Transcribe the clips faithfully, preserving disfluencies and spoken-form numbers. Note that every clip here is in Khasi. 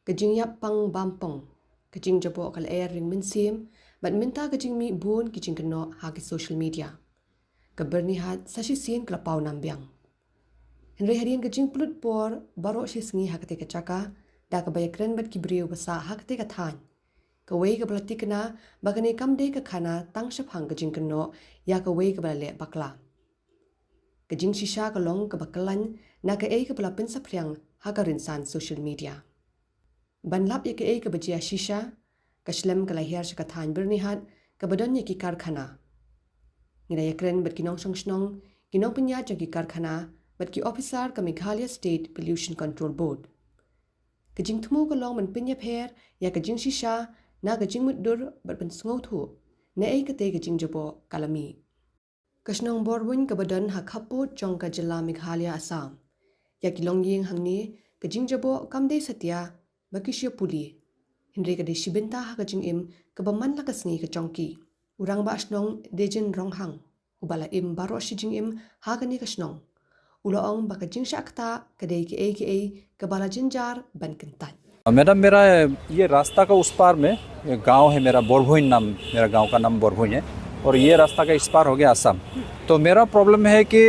Ka jingïap pang bam pong, ka jingjaboh ka lyer ring mynsiem, bad mynta ka jingmih bun ki jingkynnoh ha ki social media. Ka Byrnihat sa shisien ka la paw nam biang. Hynrei hadien ka jingpynlut por baroh shi sngi ha katei ka jaka, da kaba ïakren bad ki briew ba sah ha katei ka thaiñ, kawei kaba la tikna ba kane kam dei ka khana tang shaphang ka jingkynnoh ïa kawei kaba la leh bakla. Ka jingshisha ka long kaba kyllain na kaei kaba la pynsaphriang ha ka rynsan social media. Ban lap ïa kaei kaba jia shisha, ka shlem ka la hiar sha ka thaiñ Byrnihat kaba don ïa ki karkhana. Ngi la ïakren bad ki nongshong shnong, ki nongpynïaid jong ki karkhana, bad ki ophisar ka Meghalaya State Pollution Control Board. Ka jingthmu ka long ban pynïapher ïa ka jingshisha na ka jingmutdur bad ban sngewthuh naei katei ka jingjaboh ka la mih. Ka shnong Borbuin kaba don ha khappud jong ka jylla Meghalaya, Assam. Ïa ki longïing hangne, ka jingjaboh kam dei satia ba ki shu pule, hynrei ka dei shi bynta ha ka jingim kaba man la ka sngi ka jong ki. U rangbah shnong Dejen Ronghang, uba la im baroh shi jingim ha kane ka shnong, u la ong ba ka jingshah ktah ka dei kaei kaei kaba la jynjar ban kyntait. मैडम, मेरा ये रास्ता का उस पार में, ये गांव है मेरा, बोरभुइन नाम, मेरा गांव का नाम बोरभुइन है, और ये रास्ता का इस पार हो गया असम। तो मेरा प्रॉब्लम है कि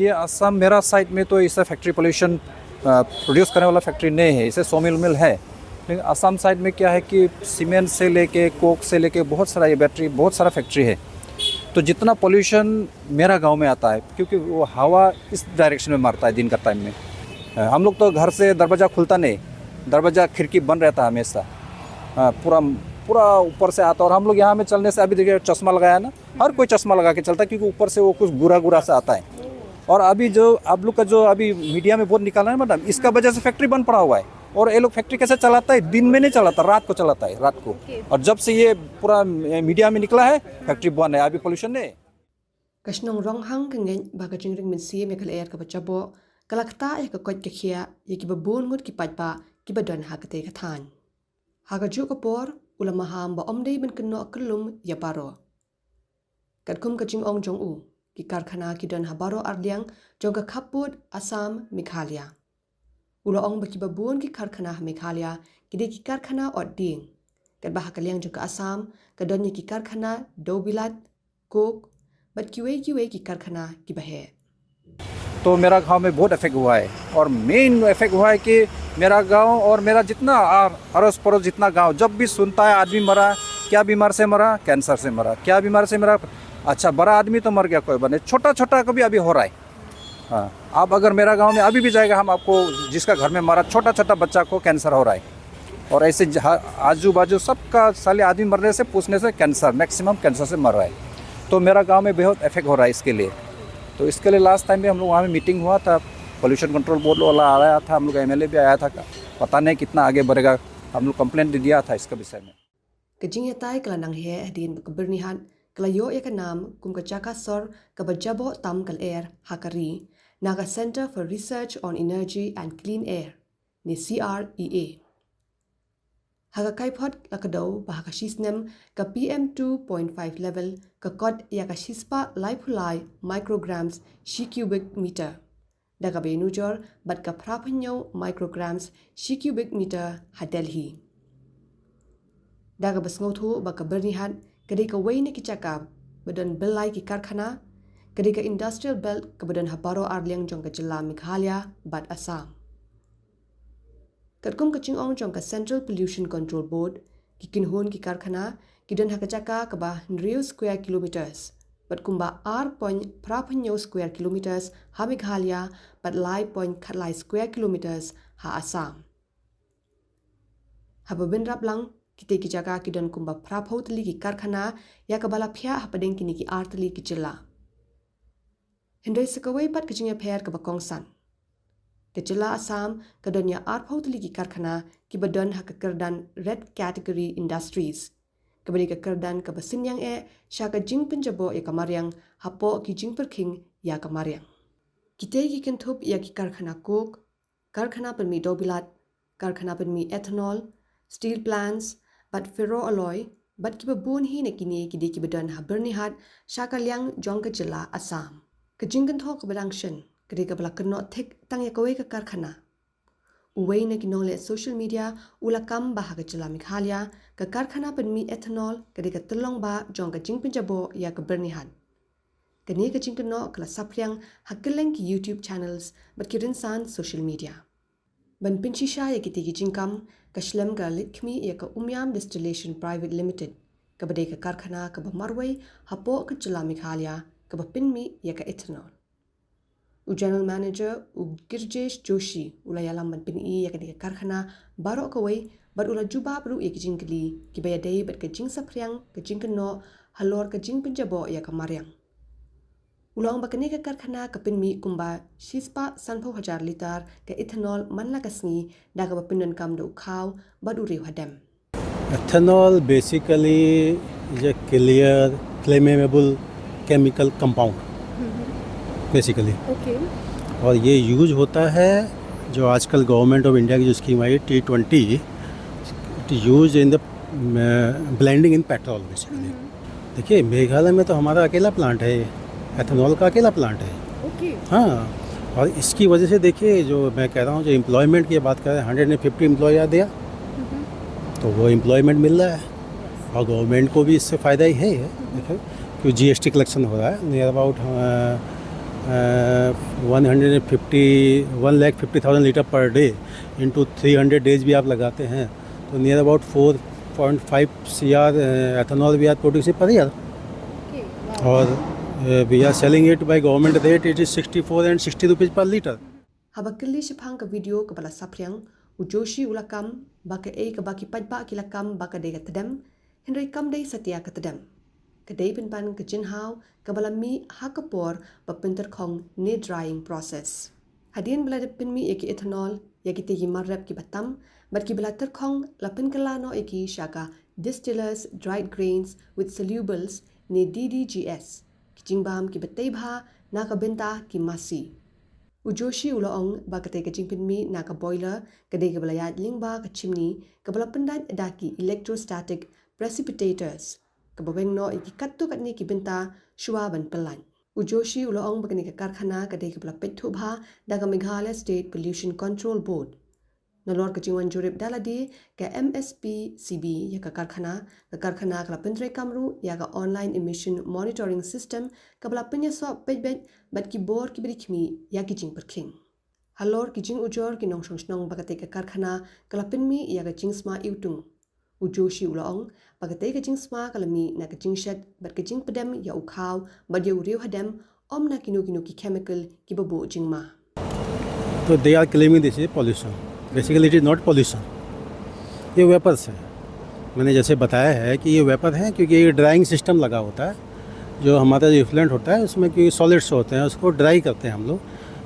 ये असम, मेरा साइड में तो इसे फैक्ट्री पोल्यूशन प्रोड्यूस करने वाला फैक्ट्री नहीं है, इसे सॉ मिल मिल है, लेकिन असम साइड में क्या है कि सीमेंट से लेके, कोक से लेके, बहुत सारा, ये बैटरी, बहुत सारा फैक्ट्री है। तो जितना पोल्यूशन मेरा गांव में आता है, क्योंकि वो हवा इस डायरेक्शन में मारता है दिन का टाइम में। अ, हम लोग तो घर से दरवाज़ा खुलता नहीं, दरवाज़ा खिड़की बंद रहता है हमेशा। हाँ, पूरा, पूरा ऊपर से आता है। और हम लोग यहाँ में चलने से, अभी देखिए, चश्मा लगाया ना, हर कोई चश्मा लगा के चलता है, क्योंकि ऊपर से वो कुछ गुरा गुरा सा आता है। और अभी जो आप लोग का जो अभी मीडिया में बहुत निकाला है मैडम, इसका वजह से फैक्ट्री बंद पड़ा हुआ है। और ये लोग फैक्ट्री कैसे चलाता है? दिन में नहीं चलाता, रात को चलाता है, रात को। और जब से ये पूरा मीडिया में निकला है, फैक्ट्री बंद है, अभी पोल्यूशन नहीं है। Ka shnong Ronghang ka ngeit ba ka jingring mynsiem ïa ka lyer kaba jaboh ka la ktah ïa ka koit ka khiah ïa kiba bun ngut ki paidbah kiba don ha katei ka thaiñ. Ha kajuh ka por, u la maham ba ym dei ban kynnoh kyllum ïa baroh. Katkum ka jingong jong u, ki karkhana ki don ha baroh arliang jong ka khappud Assam, Meghalaya. U la ong ba kiba bun ki karkhana ha Meghalaya ki dei ki karkhana ot dieng, katba ha ka liang jong ka Assam ka don ïa ki karkhana dewbilat, coke, bad kiwei kiwei ki karkhana kiba heh. तो मेरा गांव में बहुत इफेक्ट हुआ है, और मेन इफेक्ट हुआ है कि मेरा गांव और मेरा जितना, आ, अड़ोस पड़ोस जितना गांव, जब भी सुनता है आदमी मरा, क्या बीमार से मरा? कैंसर से मरा। क्या बीमार से मरा? अच्छा, बड़ा आदमी तो मर गया, कोई बात नहीं, छोटा छोटा को भी अभी हो रहा है। हाँ, आप अगर मेरा गांव में अभी भी जाएगा, हम आपको, जिसका घर में मरा, छोटा छोटा बच्चा को कैंसर हो रहा है। और ऐसे आजू बाजू सबका, साले आदमी मरने से, पूछने से कैंसर, मैक्सिमम कैंसर से मर रहा है। तो मेरा गांव में बहुत इफेक्ट हो रहा है इसके लिए। तो इसके लिए लास्ट टाइम भी हम लोग वहाँ में मीटिंग हुआ था, पोल्यूशन कंट्रोल बोर्ड वाला आया था, हम लोग एमएलए भी आया था। पता नहीं कितना आगे बढ़ेगा, हम लोग कंप्लेंट भी दिया था इसका विषय में। Ka jingïatai ka la nang heh hadien ba ka Byrnihat ka la ïoh ïa ka nam kum ka jaka sor kaba jaboh tam ka lyer ha ka ri na ka Centre for Research on Energy and Clean Air, ne C R E A. Ha ka kaiphod la kdew ba ha ka shi snem ka P M two point five level ka kot ïa ka shispah laiphew lai micrograms shi cubic meter, da kaba ïanujor bad ka phraphew hynñiew micrograms shi cubic meter ha Delhi. Da kaba sngewthuh ba ka Byrnihat ka dei kawei na ki jaka ba don byllai ki karkhana, ka dei ka industrial belt kaba don ha baroh arliang jong ka jylla Meghalaya bad Assam. Katkum ka jingong jong ka Central Pollution Control Board, ki kynhun ki karkhana ki don ha ka jaka kaba hynriew square kilometers, bad kumba ar point phraphew hynñiew square kilometers ha Meghalaya bad lai point khatlai square kilometers ha Assam. Haba bynrap lang, kitei ki jaka ki don kumba phraphew tylli ki karkhana ïa kaba la phiah hapdeng kine ki ar tylli ki jylla. Hynrei sa kawei pat ka jingïapher kaba kongsan. Ka jylla Assam ka don ïa arphew tylli ki karkhana kiba don ha ka kyrdan Red Category Industries, kaba dei ka kyrdan kaba synñiang eh sha ka jingpynjaboh ïa ka mariang hapoh ki jingpyrkhing ïa ka mariang. Kitei ki kynthup ïa ki karkhana coke, karkhana pynmih dewbilat, karkhana pynmih ethanol, steel plants, bad ferroalloy, bad kiba bun hi na kine ki dei kiba don ha Byrnihat sha ka liang jong ka jylla Assam. Ka jingkynthoh kaba dang shen ka dei kaba la kynnoh thik tang ïa kawei ka karkhana. Uwei na ki nongleh social media u la kam ba ha ka jylla Meghalaya, ka karkhana pynmih ethanol ka dei ka tyllong ba jong ka jingpynjaboh ïa ka byrnihat. Kane ka jingkynnoh ka la saphriang ha kylleng ki YouTube channels bad ki rynsan social media. Ban pynshisha ïa kitei ki jingkam, ka shlem ka la leit khmih ïa ka Umiam Distillation Private Limited, kaba dei ka karkhana kaba marwei hapoh ka jylla Meghalaya kaba pynmih ïa ka ethanol. U General Manager, u Girjesh Joshi, u la ïalam ban pyni ïa kane ka karkhana baroh kawei, bad u la jubab ruh ïa ki jingkylli kiba ïadei bad ka jingsaphriang ka jingkynnoh halor ka jingpynjaboh ïa ka mariang. U la ong ba kane ka karkhana ka pynmih kumba shispah sanphew hajar litar ka ethanol man la ka sngi, da kaba pyndonkam da u khaw bad u riew hadem. Ethanol basically is a clear flammable chemical compound basically. Okay. और ये यूज होता है जो आजकल गवर्नमेंट ऑफ इंडिया की जो स्कीम आई टी ट्वेंटी, it used in the blending in petrol basically. देखिए, मेघालय में तो हमारा अकेला प्लांट है, एथेनॉल का अकेला प्लांट है। Okay. हाँ, और इसकी वजह से देखिए, जो मैं कह रहा हूँ, जो एम्प्लॉयमेंट की बात कर रहे हैं, हंड्रेड एंड फिफ्टी एम्प्लॉय दिया, तो वो एम्प्लॉयमेंट मिल रहा है और गवर्नमेंट को भी इससे फ़ायदा ही है। देखो, क्यों जीएसटी कलेक्शन हो रहा है, near about one hundred fifty, one lakh fifty thousand litre per day into three hundred days भी आप लगाते हैं, तो near about four point five C R ethanol we are producing per year. Okay. और we are selling it by government rate, it is sixty four and sixty rupees per litre. Haba kylli shaphang ka video kaba la saphriang, u Joshi u la kam ba kaei kaba ki paidbah ki la kam ba ka dei ka tdem, hynrei kam dei satia ka tdem. Ka dei pynban ka jinghaw kaba la mih ha ka por ba pyntyrkhong ne drying process. Hadien ba la dep pynmih ïa ki ethanol ïa kitei ki mar rep kiba tam bad kiba la tyrkhong, la pynkylla noh ïa ki sha ka distillers dried grains with solubles ne D D G S, ki jingbam kiba tei bha na ka bynta ki masi. U Joshi u la ong ba katei ka jingpynmih na ka boiler ka dei kaba la ïaid lyngba ka chimney kaba la pyndait da ki electrostatic precipitators, kaba weng noh ïa ki katto katne ki bynta shuwa ban pyllait. U Joshi u la ong ba kane ka karkhana ka dei kaba la peit thuh bha da ka Meghalaya State Pollution Control Board. Nalor ka jingwan jurip da lade ka M S P C B ïa ka karkhana, ka karkhana ka la pyntreikam ruh ïa ka online emission monitoring system kaba la pynïasoh peit beit bad ki bor kiba ri khmih ïa ki jingpyrkhing. Halor ki jingujor ki nongshong shnong ba katei ka karkhana ka la pynmih ïa ka jingsma iwtung, u Joshi u la ong ba katei ka jingsma ka la mih na ka jingshet bad ka jingpdem ïa u khaw bad ïa u riew hadem, ym na kino kino ki chemical kiba buh jingma. तो they are claiming this is pollution, basically it is not pollution, ये वेपर्स है। मैंने जैसे बताया है कि ये वेपर है, क्योंकि ये ड्राइंग सिस्टम लगा होता है, जो हमारा जो इफ्लुएंट होता है उसमें क्योंकि सॉलिड्स होते हैं, उसको ड्राई करते हैं हम लोग।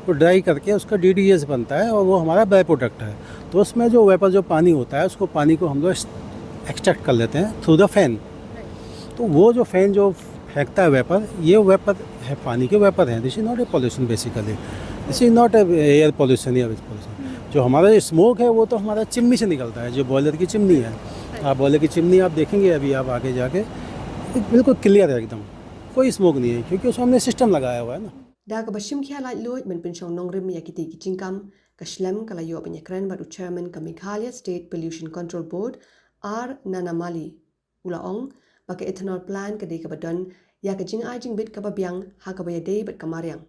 तो ड्राई करके उसका डीडीएस बनता है और वो हमारा बाय प्रोडक्ट है। तो उसमें जो वेपर, जो पानी होता है, उसको, पानी को हम लोग एक्सट्रैक्ट कर लेते हैं थ्रू द फैन। तो वो जो फैन जो फेंकता है वेपर, ये वेपर है, पानी के वेपर हैं। This is not a pollution basically, this is not a air pollution या पोल्यूशन। जो हमारा जो स्मोक है, वो तो हमारा चिमनी से निकलता है, जो बॉयलर की चिमनी है। आप बॉयलर की चिमनी आप देखेंगे अभी आप आगे जाके, बिल्कुल क्लियर है एकदम, कोई स्मोक नहीं है, क्योंकि उसमें हमने सिस्टम लगाया हुआ है ना। Da kaba shim khia laitluid ban pynshong nongrim ïa kitei ki jingkam, ka shlem ka la ïoh ban ïakren bad u chairman ka Meghalaya State Pollution Control Board, R Nanamali. U la ong ba ka ethanol plant ka dei kaba don ïa ka jingai jingbit kaba biang ha kaba ïadei bad ka mariang,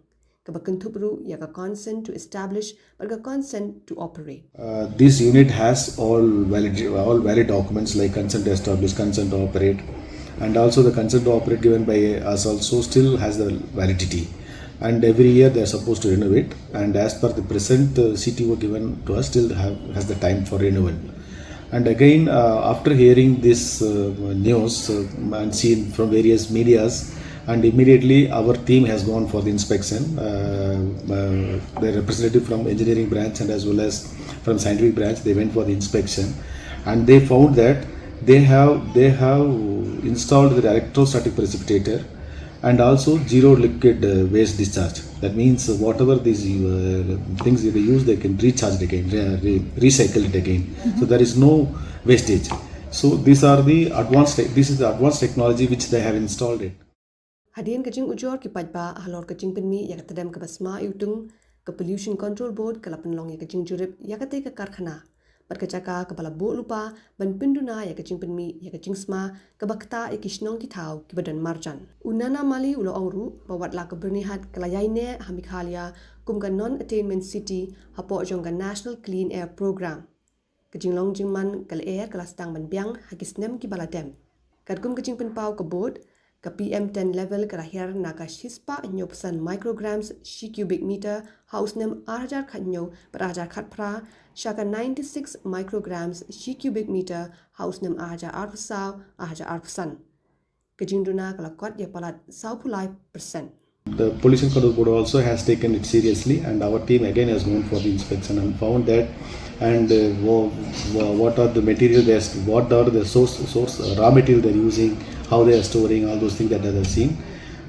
kaba kynthup ruh ïa ka consent to establish bad ka consent to operate. Uh, this unit has all valid, all valid documents like consent to establish, consent to operate, and also the consent to operate given by us also still has the validity. And every year they are supposed to renovate. And as per the present uh, C T O given to us, still have, has the time for renewal. And again, uh, after hearing this uh, news uh, and seen from various medias, and immediately our team has gone for the inspection. Uh, uh, the representative from engineering branch and as well as from scientific branch, they went for the inspection, and they found that they have they have installed the electrostatic precipitator and also zero liquid uh, waste discharge. That means uh, whatever these uh, things they use, they can recharge it again, re- re- recycle it again. So there is no wastage. So these are the advanced. Te- this is the advanced technology which they have installed it. Hadien ka jingujor ki paidbah halor ka jingpynmih ïa ka tdem kaba sma iwtung, Ka Pollution Control Board ka la pynlong ïa ka jingjurip ïa katei ka karkhana bad ka jaka kaba la buh lypa ban pynduna ïa ka jingpynmih ïa ka jingsma kaba ktah ïa ki shnong ki thaw kiba don marjan. U Nana Mali u la ong ruh ba wat la ka Byrnihat ka la ïaineh ha Meghalaya kum ka non-attainment city hapoh jong ka National Clean Air Programme. Ka jinglong jingman ka lyer ka la sdang ban biang ha ki snem kiba la dep. Katkum ka jingpynpaw ka board, ka P M ten level ka la hiar na ka shispah hynñiewphew san micrograms shi cubic meter ha u snem ar hajar khathynñiew bad ar hajar khatphra sha ka ninety-six micrograms shi cubic meter ha u snem ar hajar arphew saw ar hajar arphew san. Ka jingduna ka la kot ïa palat sawphew lai percent. The Pollution Control Board also has taken it seriously, and our team again has gone for the inspection and found that, and uh, wha- wha- what are the material they are, what are the source, source uh, raw material they're using, how they are storing, all those things that they have seen.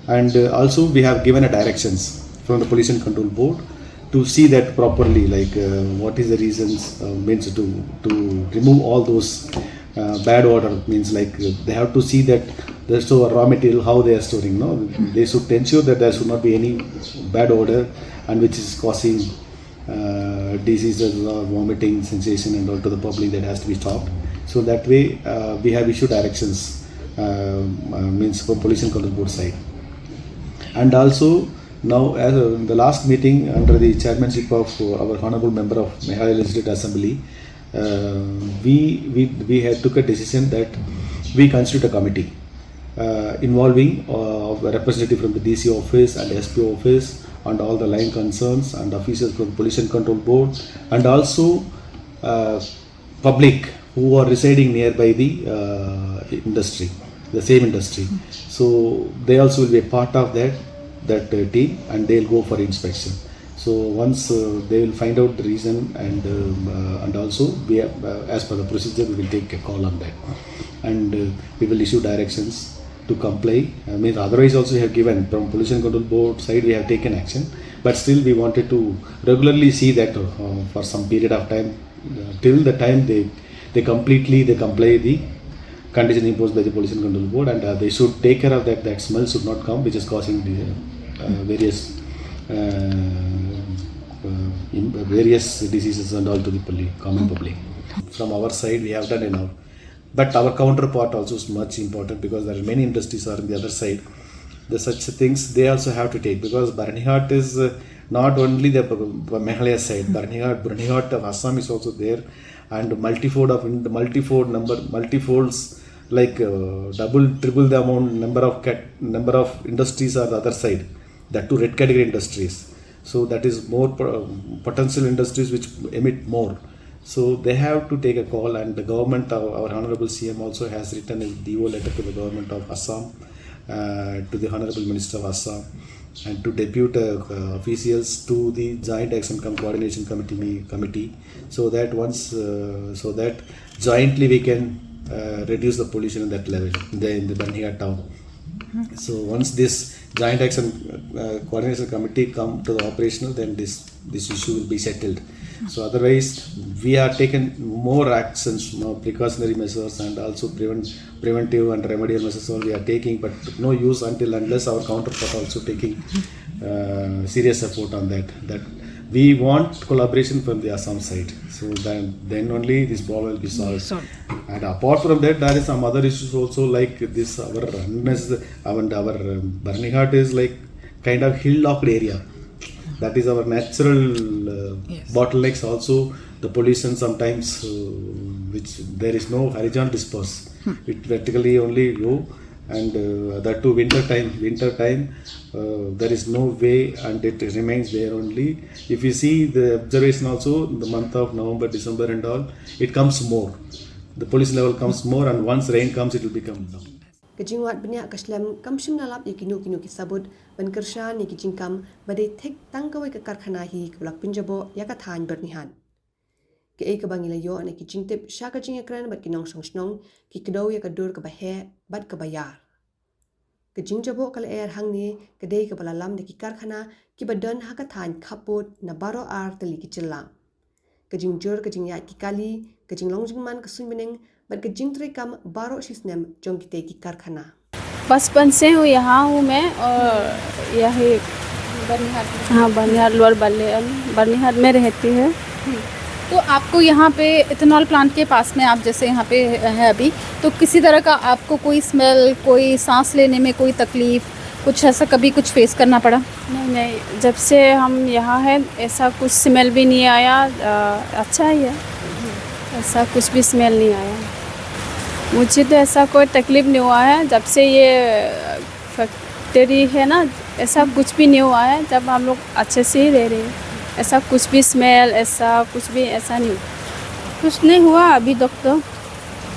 And uh, also we have given a directions from the Pollution Control Board to see that properly, like uh, what is the reasons uh, means to to remove all those uh, bad odor, means like uh, they have to see that there's so raw material how they are storing. No, they should ensure that there should not be any bad odor and which is causing uh, diseases or vomiting sensation and all to the public, that has to be stopped. So that way uh, we have issued directions, uh, uh, means from Pollution Control Board side. And also now as uh, the last meeting under the chairmanship of uh, our honorable member of Meghalaya Legislative Assembly, uh, we, we, we had took a decision that we constitute a committee uh, involving uh, a representative from the D C office and S P office and all the line concerns and officials from Pollution Control Board and also uh, public who are residing nearby the uh, industry, the same industry. So they also will be a part of that that uh, team, and they'll go for inspection. So once uh, they will find out the reason, and um, uh, and also we have, uh, as per the procedure, we will take a call on that, and uh, we will issue directions to comply. I mean, otherwise also we have given from Pollution Control Board side, we have taken action, but still we wanted to regularly see that uh, for some period of time uh, till the time they they completely they comply the condition imposed by the Pollution Control Board, and uh, they should take care of that. That smell should not come, which is causing the uh, various uh, uh, in, various diseases and all to the public, common public. From our side, we have done enough, but our counterpart also is much important because there are many industries are on the other side. The such things they also have to take, because Byrnihat is uh, not only the Meghalaya side. Byrnihat, Byrnihat of Assam is also there, and multifold of in the multifold number, multifolds, like uh, double, triple the amount number of cat, number of industries are the other side. That too, red category industries. So that is more po- potential industries which emit more. So they have to take a call, and the government, our, our honorable C M also has written a D O letter to the government of Assam, uh, to the honorable minister of Assam, and to depute uh, officials to the Joint Action Com- Coordination Committee, committee, so that once, uh, so that jointly we can uh, reduce the pollution in that level in the, in the Byrnihat town. So once this Joint Action uh, Coordination Committee come to the operational, then this this issue will be settled. So otherwise, we are taking more actions, more precautionary measures, and also prevent preventive and remedial measures all we are taking, but no use until unless our counterpart also taking uh, serious effort on that. That we want collaboration from the Assam side. So then, then only this problem will be solved. And apart from that, there is some other issues also, like this our unnecessary, our, our um, Byrnihat is like kind of hill locked area. That is our natural uh, bottlenecks. Also, the pollution sometimes, uh, which there is no horizontal disperse. It vertically only go, and uh, that too winter time. Winter time, uh, there is no way, and it remains there only. If you see the observation also, the month of November, December, and all, it comes more. The pollution level comes more, and once rain comes, it will become down. Ka jingwad bniah ka shlem kam shym la lap ïa kino kino ki sabut ban kyrshan ïa ki jingkam ba dei thik tang kawei ka karkhana hi kaba la pynjaboh ïa ka thaiñ Byrnihat. Kaei kaba ngi la ïoh na ki jingtip sha ka jingïakren bad ki nongshong shnong, ki kdew ïa ka dur kaba heh bad kaba ïar. Ka jingjaboh ka lyer hangne ka dei kaba la lam da ki karkhana kiba don ha ka thaiñ khappud na baroh ar tylli ki jylla. Ka jingjur ka jingïaid ki kali, ka jinglong jingman ka suiñbneng bad ka jingtreikam baroh shisnem jong kitei ki karkhana. बचपन से हूँ यहाँ हूँ मैं और यही बनिहार। हाँ, बनिहार, लोअर बल्लेम, बनिहार में रहती है। तो आपको यहाँ पे इथेनॉल प्लांट के पास में, आप जैसे यहाँ पे है अभी, तो किसी तरह का आपको कोई स्मेल, कोई सांस लेने में कोई तकलीफ, कुछ ऐसा कभी कुछ फेस करना पड़ा? नहीं, नहीं, जब से हम यहाँ हैं ऐसा कुछ स्मेल भी नहीं आया। अ, अच्छा ही है, ऐसा कुछ भी स्मेल नहीं आया। मुझे तो ऐसा कोई तकलीफ नहीं हुआ है जब से ये फैक्ट्री है ना, ऐसा कुछ भी नहीं हुआ है। जब हम लोग अच्छे से ही रह रहे हैं, ऐसा कुछ भी स्मेल, ऐसा कुछ भी ऐसा नहीं। कुछ नहीं हुआ अभी तक तो।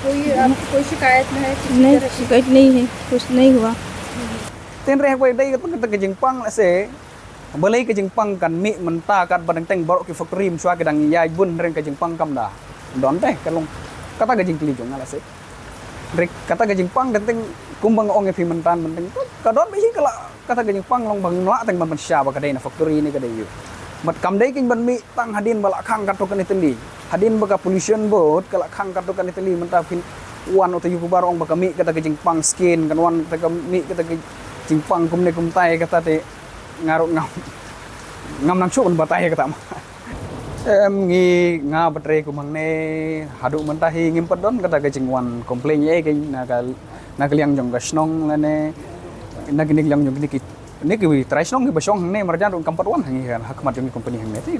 कोई आपको कोई शिकायत में है किसी नहीं, तरह की? शिकायत नहीं है, कुछ नहीं हुआ। Tynrai haba dei kata ka jingpang lehse, balei ka jingpang kan mih mynta katba teng teng baroh ki factory mynshuwa ki dang ïaid bun, hynrei ka jingpang kam da don te, ka long kata ka jingkylli jong nga lehse. Hynrei kata ka jingpang teng teng kumba nga ong ïa phi mynta, teng teng ka don bha hi ka la, kata ka jingpang long ba ngim lah teng ban pynshisha ba ka dei na factory ne ka dei ïa u. Bad kam dei kein ban mih tang hadien ba la khang katto katne tylli. Hadien ba ka pollution board ka la khang katto katne tylli, mynta phin wan uta u paper ong ba ka mih kata ka jingpang skin, kan wan te ka mih kata ka jingpang kumne kumtai, kata te nga ruh ngam, ngam nang shuh ban batai kata ma. Em, ngi, nga ba trei kum hangne haduh mynta hi ngim pat don kata ka jingwan complain ïa kein na ka, na ka liang jong ka shnong lane na kine ki liang jong kine ki, ne ki trai shnong kiba shong hangne marjan ruh kam pat wan ha ngi, ha khmat jong ki company hangne te.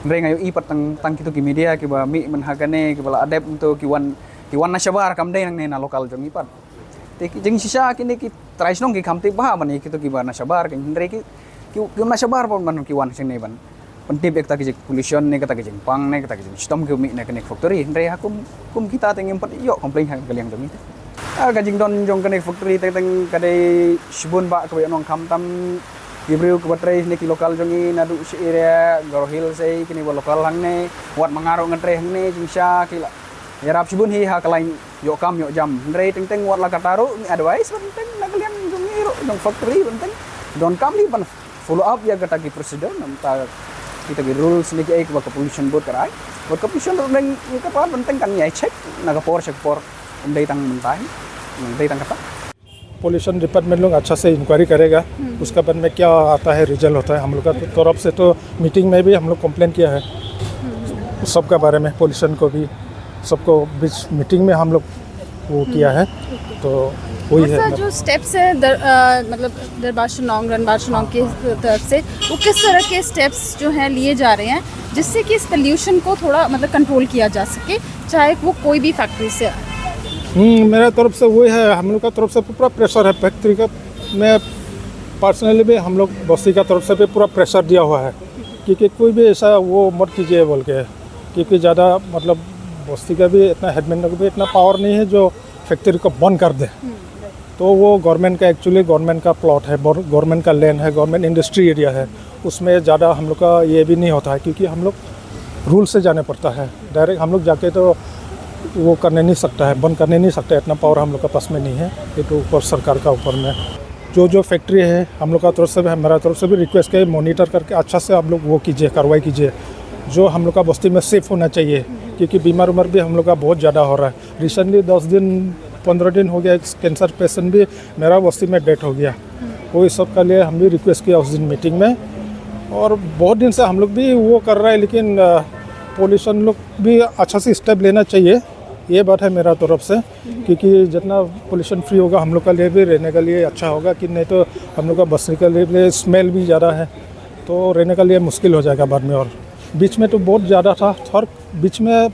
Hynrei nga ïohi pat tang, tang kito ki media kiba mih mynta ha kane kiba la adapt to ki wan, ki wan na shabar, kam dei nangne na local jong ngi pat. Te ki jingshisha kine ki trai shnong ki kham tip bha ban ïa kito kiba na shabar, ki hynrei ki, ki, ki na shabar pat ban ki wan shangne ban pyntip ïa kata ka jing pollution ne kata ka jingpang ne kata ka jingshitom ki mih na kane ka factory. Hynrei ha kum, kum kita te ngim pat ïoh complain ha ka liang jong ngi te. Ah, ka jingdon jong kane ka factory teng teng ka dei shibun ba kaba ïoh nong, khamtam ki briew kiba trei ne ki local jong ngi naduh shi area Garo Hills, eh, kine ba local hangne, wat ma nga ruh ngan trei hangne, jingshisha ki la ïarap shibun hi ha ka lain ïoh kam ïoh jam. Hynrei teng teng wat la kata ruh ngi advice ban teng na ka liang jong ngi ruh jong factory ban teng donkam hi ban follow up ïa kata ki procedure, namta kita ki rules ne ki ei kiba ka pollution board ka rai. Bad ka pollution board dang ka pat ban teng kan ïai check na ka por sha ka por, ym dei tang mynta hi, ym dei tang kata. पोल्यूशन डिपार्टमेंट लोग अच्छा से इंक्वायरी करेगा। हम्म। उसका बाद में क्या आता है, रिजल्ट होता है, हम लोग का तो तरफ से तो मीटिंग में भी हम लोग कंप्लेन किया है। हम्म। सबका बारे में, पोल्यूशन को भी, सबको बीच मीटिंग में हम लोग वो हम्म। किया है। ओके। तो वही और है। सर, जो स्टेप्स है दर-, अ, मतलब दरबार शनोंग, रनबार शनोंग हाँ, के हाँ, हाँ। तरफ से, वो किस तरह के स्टेप्स जो हैं लिए जा रहे हैं, जिससे कि इस पोल्यूशन को थोड़ा, मतलब, कंट्रोल किया जा सके, चाहे वो कोई भी फैक्ट्री से आए? हम्म, मेरा तरफ से वही है, हम लोग का तरफ से पूरा प्रेशर है फैक्ट्री का। मैं पर्सनली भी हम लोग बस्ती का तरफ से भी पूरा प्रेशर दिया हुआ है, क्योंकि कोई भी ऐसा वो मत कीजिए बोल के, क्योंकि ज़्यादा, मतलब, बस्ती का भी इतना, हेडमैन का भी इतना पावर नहीं है जो फैक्ट्री को बंद कर दे। हम्म। तो वो गवर्नमेंट का, एक्चुअली गवर्नमेंट का प्लॉट है, गवर-, गवर्नमेंट का लैंड है, गवर्नमेंट इंडस्ट्री एरिया है, उसमें ज़्यादा हम लोग का ये भी नहीं होता है, क्योंकि हम लोग रूल से जाने पड़ता है। डायरेक्ट हम लोग जाके तो वो करने नहीं सकता है, बंद करने नहीं सकता है, इतना पावर हम लोग के पास में नहीं है। ये तो ऊपर सरकार का ऊपर में। जो, जो फैक्ट्री है, हम लोग का तरफ से भी, हमारा तरफ से भी रिक्वेस्ट है, मॉनिटर करके अच्छा से आप लोग वो कीजिए, कार्रवाई कीजिए, जो हम लोग का बस्ती में सेफ होना चाहिए, क्योंकि बीमार उमर भी हम लोग का बहुत ज़्यादा हो रहा है। रिसेंटली दस दिन, पन्द्रह दिन हो गया, एक कैंसर पेशेंट भी मेरा बस्ती में डेथ हो गया। वो इस सब के लिए हम भी रिक्वेस्ट किया उस दिन मीटिंग में, और बहुत दिन से हम लोग भी वो कर रहा है, लेकिन, अ, पोल्यूशन लोग भी अच्छा से स्टेप लेना चाहिए, ये बात है मेरा तरफ से, क्योंकि जितना पोल्यूशन फ्री होगा हम लोग के लिए भी रहने के लिए अच्छा होगा, कि नहीं तो हम लोग का बस्ती के लिए भी स्मेल भी ज़्यादा है, तो रहने के लिए मुश्किल हो जाएगा बाद में। और बीच में तो बहुत ज़्यादा था, हर बीच में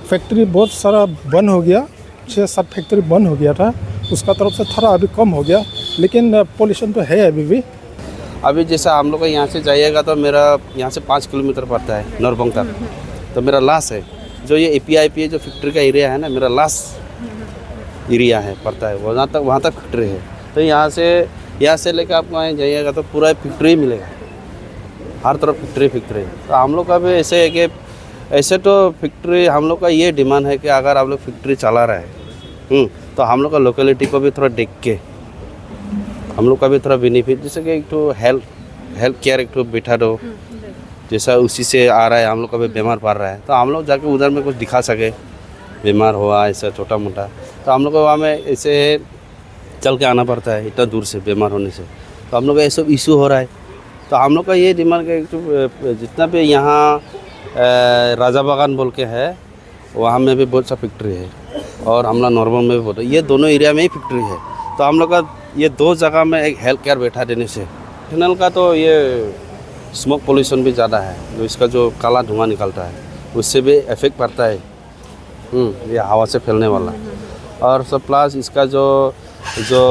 फैक्ट्री बहुत सारा बंद हो गया, छः सात फैक्ट्री बंद हो गया था, उसका तरफ से थोड़ा अभी कम हो गया, लेकिन, अ, पोल्यूशन तो है अभी भी। अभी जैसा हम लोग का यहाँ से जाइएगा तो मेरा यहाँ से पाँच किलोमीटर पड़ता है नरबोंग तक। तो मेरा लास्ट है, जो ये एपीआईपीए जो फैक्ट्री का एरिया है ना, मेरा लास्ट एरिया है, पड़ता है, वहाँ तक, वहाँ तक फैक्ट्री है। तो यहाँ से, यहाँ से लेकर आप वहाँ जाइएगा तो पूरा फैक्ट्री मिलेगा, हर तरफ फैक्ट्री, फैक्ट्री। तो हम लोग का भी ऐसे है कि ऐसे तो फैक्ट्री, हम लोग का ये डिमांड है कि अगर आप लोग फैक्ट्री चला रहे हैं, हम्म, तो हम लोग का लोकेलिटी को भी थोड़ा देख के हम लोग का भी थोड़ा बेनिफिट, जैसे कि एक तो हेल्थ, हेल्थ केयर एक तो बैठा दो, जैसा उसी से आ रहा है, हम लोग का भी बीमार पड़ रहा है, तो हम लोग जाके उधर में कुछ दिखा सके, बीमार हुआ ऐसा छोटा मोटा, तो हम लोग को वहाँ में ऐसे चल के आना पड़ता है इतना दूर से बीमार होने से। तो हम लोग का ये सब इशू हो रहा है। तो हम लोग का ये डिमांड है कि, अ, जितना भी यहाँ, अ, राजा बागान बोल के है, वहाँ में भी बहुत सा फैक्ट्री है और हमला नॉर्मल में भी बहुत है। ये दोनों एरिया में ही फैक्ट्री है। तो हम लोग का ये दो जगह में एक हेल्थ केयर बैठा देने से, इंटरनल का तो ये स्मोक पोल्यूशन भी ज़्यादा है, जो इसका जो काला धुआं निकलता है, उससे भी इफेक्ट पड़ता है। हम्म, ये हवा से फैलने वाला। और सब प्लस इसका जो, जो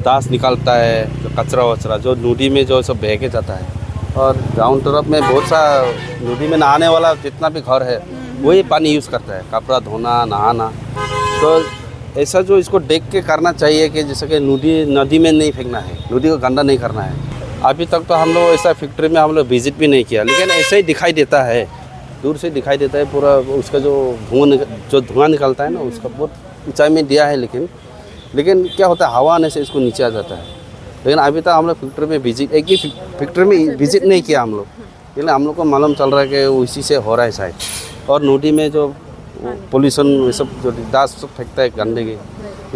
दास निकलता है, जो कचरा वचरा, जो नदी में जो सब बह के जाता है, और गांव तरफ में बहुत सा नदी में नहाने वाला जितना भी घर है, वही पानी यूज़ करता है, कपड़ा धोना, नहाना। तो ऐसा जो इसको देख के करना चाहिए कि जैसे कि नदी, नदी में नहीं फेंकना है, नदी को गंदा नहीं करना है। अभी तक तो हम लोग ऐसा फैक्ट्री में हम लोग विजिट भी नहीं किया, लेकिन ऐसा ही दिखाई देता है, दूर से दिखाई देता है पूरा। उसका जो धुआं निक-, जो धुआं निकलता है ना, उसका बहुत ऊंचाई में दिया है, लेकिन, लेकिन क्या होता है, हवा आने से इसको नीचे आ जाता है। लेकिन अभी तक हम लोग फैक्ट्री में विजिट, एक भी फैक्ट्री में विजिट नहीं किया हम लोग, लेकिन हम लोग को मालूम चल रहा है कि उसी से हो रहा है शायद। और नदी में जो पोल्यूशन, ये सब जो दास सब फेंकता है, गंदगी,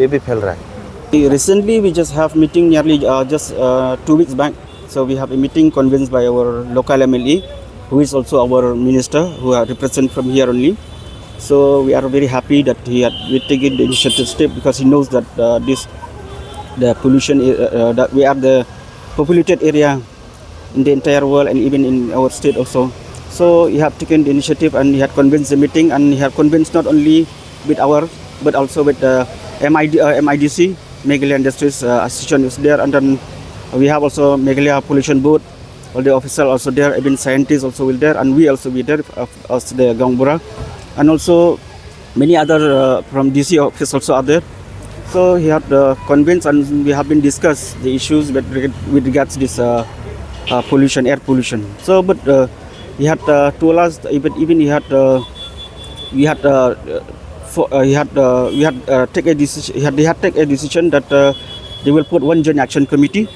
ये भी फैल रहा है। Recently, we just have meeting nearly, uh, just, uh, two weeks back. So we have a meeting convinced by our local M L A, who is also our minister, who are represent from here only. So we are very happy that he had we taken the initiative step, because he knows that, uh, this the pollution, uh, uh, that we are the populated area in the entire world and even in our state also. So he had taken the initiative and he had convinced the meeting, and he had convinced not only with our, but also with the M I D, uh, M I D C, Meghalaya Industries, uh, Association is there, and then we have also Meghalaya Pollution Board, all the official also there, even scientists also will there, and we also be there, uh, as the Gaonbura, and also many other, uh, from D C office also are there. So he had, uh, convinced, and we have been discussed the issues with, reg- with regards to this, uh, uh, pollution, air pollution. So, but, uh, he had, uh, told us, even, even he had, uh, we had, uh, uh, for, uh, he had, uh, we had, uh, take a decision. He had, they had take a decision that, uh, they will put one joint action committee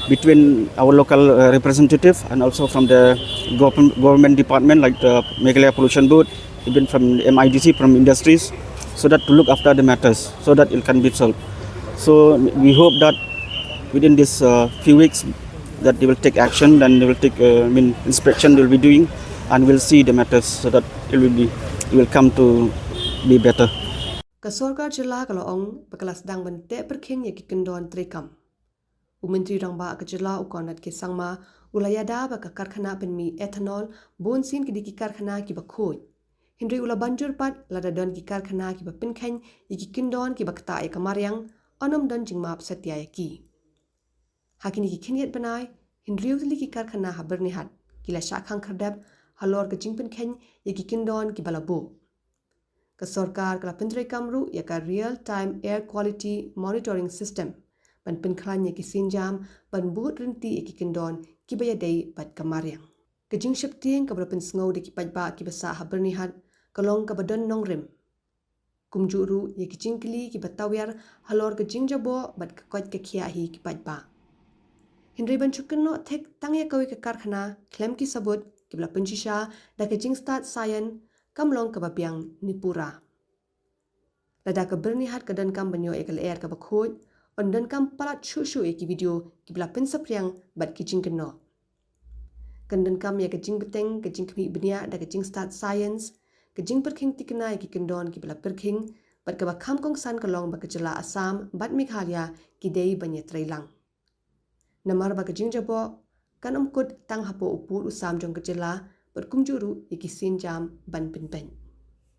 between our local, uh, representative and also from the government, government department like the Meghalaya Pollution Board, even from M I D C, from industries, so that to look after the matters, so that it can be solved. So we hope that within this, uh, few weeks that they will take action, then they will take, uh, I mean, inspection they will be doing, and we'll see the matters so that it will be, it will come to be better. Ka sorkar jylla ka la ong ba ka la sdang ban teh pyrkhing ïa ki kyndon treikam. U Myntri Rangbah ka jylla u Conrad K Sangma u la ïada ba ka karkhana pynmih ethanol bun sien ki dei ki karkhana kiba khuid. Hynrei u la ban jur pat lada don ki karkhana kiba pynkheiñ ïa ki kyndon kiba ktah ïa ka mariang, yn ym don jingmap satia ïa ki. Ha kine ki khyndiat bnai, hynriew tylli ki karkhana ha Byrnihat ki la shah khang khyrdep halor ka jingpynkheiñ ïa ki kyndon kiba la buh. Ka sorkar ka la pyntreikam ruh ïa ka Real Time Air Quality Monitoring System ban pynkhlaiñ ïa ki sienjam ban bud ryntih ïa ki kyndon kiba ïadei bad ka mariang. Ka jingsheptieng kaba la pynsngew da ki paidbah kiba sah ha Byrnihat ka long kaba don nongrim. Kumjuh ruh ïa ki jingkylli kiba tawiar halor ka jingjaboh bad ka koit ka khiah hi ki paidbah. Hynrei ban shu kynnoh thik tang ïa kawei ka karkhana khlem ki sabut kiba la pynshisha da ka jingstad science kam long kaba biang ne pura. Lada ka Byrnihat ka donkam ban ïoh ïa ka lyer kaba khuid, yn donkam palat shuh shuh ïa ki video kiba la pynsaphriang bad ki jingkynnoh. Kan donkam ïa ka jingbteng, ka jingkhmih bniah da ka jingstad science, ka jingpyrkhing thikna ïa ki kyndon kiba la pyrkhing, bad kaba kham kongsan ka long ba ka jylla Assam bad Meghalaya ki dei ban ïatreilang. Namar ba ka jingjaboh kan ym kut tang hapoh u pud u sam jong ka jylla, bad kumjuh ruh ïa ki sienjam ban pynbeit.